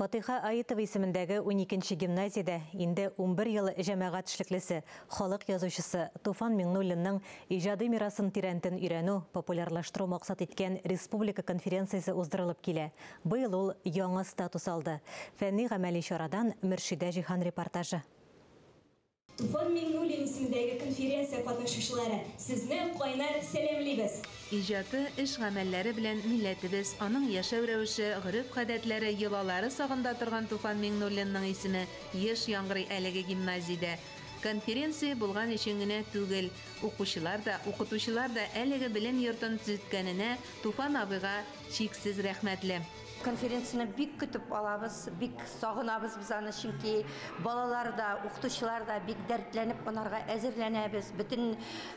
Фатыйха Аитова исемендәге уникенче гимназиядә инде 11 ел җәмәгать эшлеклесе, халык язучысы Туфан Миңнуллинның иҗади мирасын тирәнтен өйрәнү, популярлаштыру максат иткән республика конференциясе уздырылып килә. Быел ул яңа статус алды. Фәнни-гамәли чарадан Мөршидә Җиһан репортажы. Туфан Миңнуллин исемендәге конференция катнашучылары, сезне кайнар сәламлибез! Иҗаты, эш-гамәлләре белән милләтебез, аның яшәү рәвеше, гореф-гадәтләре, йолалары сагында торган Туфан Миңнуллинның исеме еш яңгырый әлеге гимназиядә. Конференция булган өчен генә түгел, укучылар да, укытучылар да әлеге белем йортын төзеткәненә Туфан абыйга чиксез рәхмәтле. Конференцияне бик көтеп алабыз, бик сагынабыз без аны, чөнки балалар да, укытучылар да бик дәртләнеп анарга әзерләнәбез. Бөтен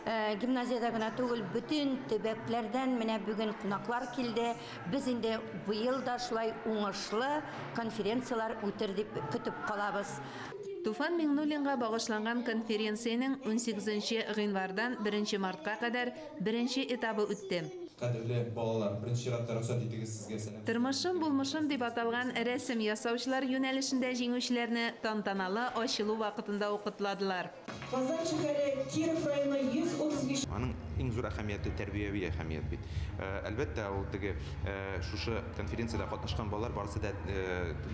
э, гимназиядә генә түгел, бөтен төбәкләрдән менә бүген кунаклар килде. Без инде быел да шулай уңышлы конференцияләр үтер дип көтеп калабыз. Туфан Миңнуллинга багышланган конференциянең 18 гыйнвардан 1 мартка кадәр беренче этабы үтте. Кадерле балалар, беренче чиратта рөхсәт итегез сезгә сәлам. Тормышым, булмышым дип аталган рәсем ясаучылар юнәлешендә җиңүчеләрне тантаналы ачылу вакытында ук котладылар. Казан шәһәре, Киров районы 135. Аның иң зур әһәмияте тәрбияви әһәмият бит. Әлбәттә, ул теге шушы конференциядә катнашкан балалар барысы да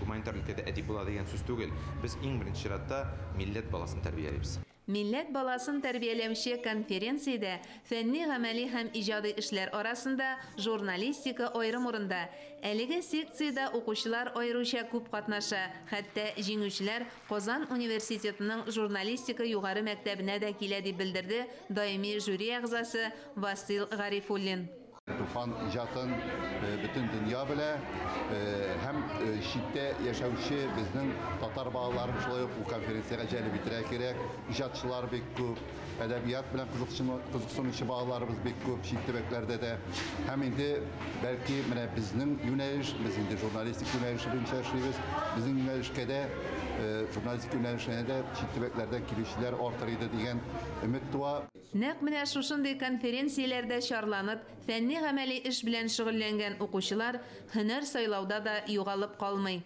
гуманитар өлкәдә әдип була дигән сүз түгел. Без иң беренче чиратта милләт баласын тәрбиялибез. Милләт баласын тәрбияләүче конференциядә фәнни-гамәли һәм иҗади эшләр арасында журналистика аерым урында. Әлеге секциядә укучылар аеруча күп катнаша, хәтта җиңүчеләр Казан университетының журналистика югары мәктәбенә дә килә, дип белдерде даими жюри әгъзасы Васил Гарифуллин. Туфан иҗатын бөтен дөнья белә һәм читтә яшәүче безнең татар балаларын шулай ук бу конференциягә җәлеп итәргә кирәк. Иҗатчылар бик күп, әдәбият белән кызыксынучы балаларыбыз бик күп чит төбәкләрдә дә. Һәм инде бәлки менә безнең юнәлеш, без инде журналистик юнәлеше буенча эшлибез, безнең юнәлешкә дә, журналистик юнәлешенә дә чит төбәкләрдән килүчеләр артыр иде дигән өмет туа. Нәкъ менә шушындый конференцияләрдә чарланып, фәнни-гамәли эш белән шөгыльләнгән укучылар һөнәр сайлауда да югалып калмый.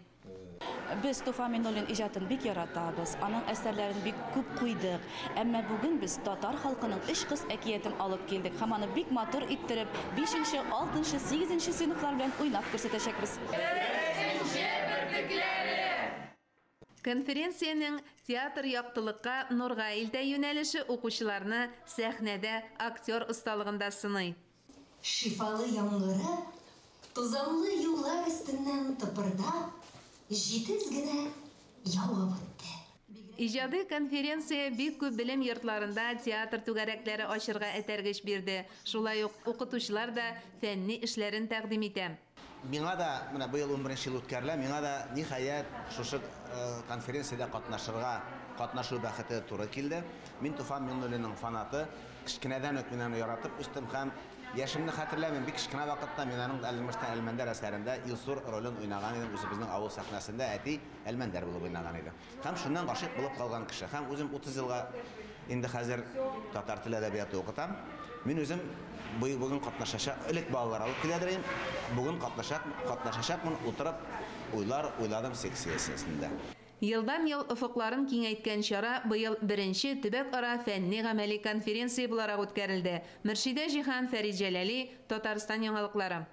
Без Туфан Миңнуллин иҗатын бик яратабыз, аның әсәрләрен бик күп куйдык. Әмма бүген без татар халкының Өч кыз әкиятен алып килдек һәм аны бик матур иттереп, бишенче, алтынчы, сигезенче сыйныфлар белән уйнап күрсәтәчәкбез. Беренче бөртекләре! Конференциянең Театр яктылыкка, нурга илтә юнәлеше укучыларны сәхнәдә актер осталыгында сыный. Шифалы яңгыры тузанлы юллар өстеннән тыпырдап, җитез генә явып үтте. Иҗади конференция бик күп белем йортларында театр түгәрәкләре ачырга этәргеч бирде. Шулай ук укытучылар да фәнни эшләрен тәкъдим итә. Миңа да, менә быел унберенче ел үткәрелә, миңа да, ниһаять, шушы конференциядә катнашырга, катнашу бәхете туры килде. Мин Туфан Миңнуллинның фанаты. Кечкенәдән үк мин аны яратып үстем һәм, яшемне хәтерләмим, бик кечкенә вакытта мин аның Әлмештән Әлмәндәр әсәрендә Илсур ролен уйнаган идем, үзебезнең авыл сәхнәсендә әти Әлмәндәр булып уйнаган иде. Һәм шуннан гашыйк булып калган кеше. Һәм үзем 30 елга инде хәзер татар теле әдәбияты укытам. Мин үзем бүген катнашачак, элек балалар алып киләдер идем, бүген катнашак, катнашачакмын утырып уйлар уйладым секциясендә. Елдан-ел офыкларын киңәйткән чара быел беренче төбәк-ара фәнни-гамәли конференция буларак үткәрелде. Мөршидә Җиһан, Фәрит Җәләли, Татарстан яңалыклары.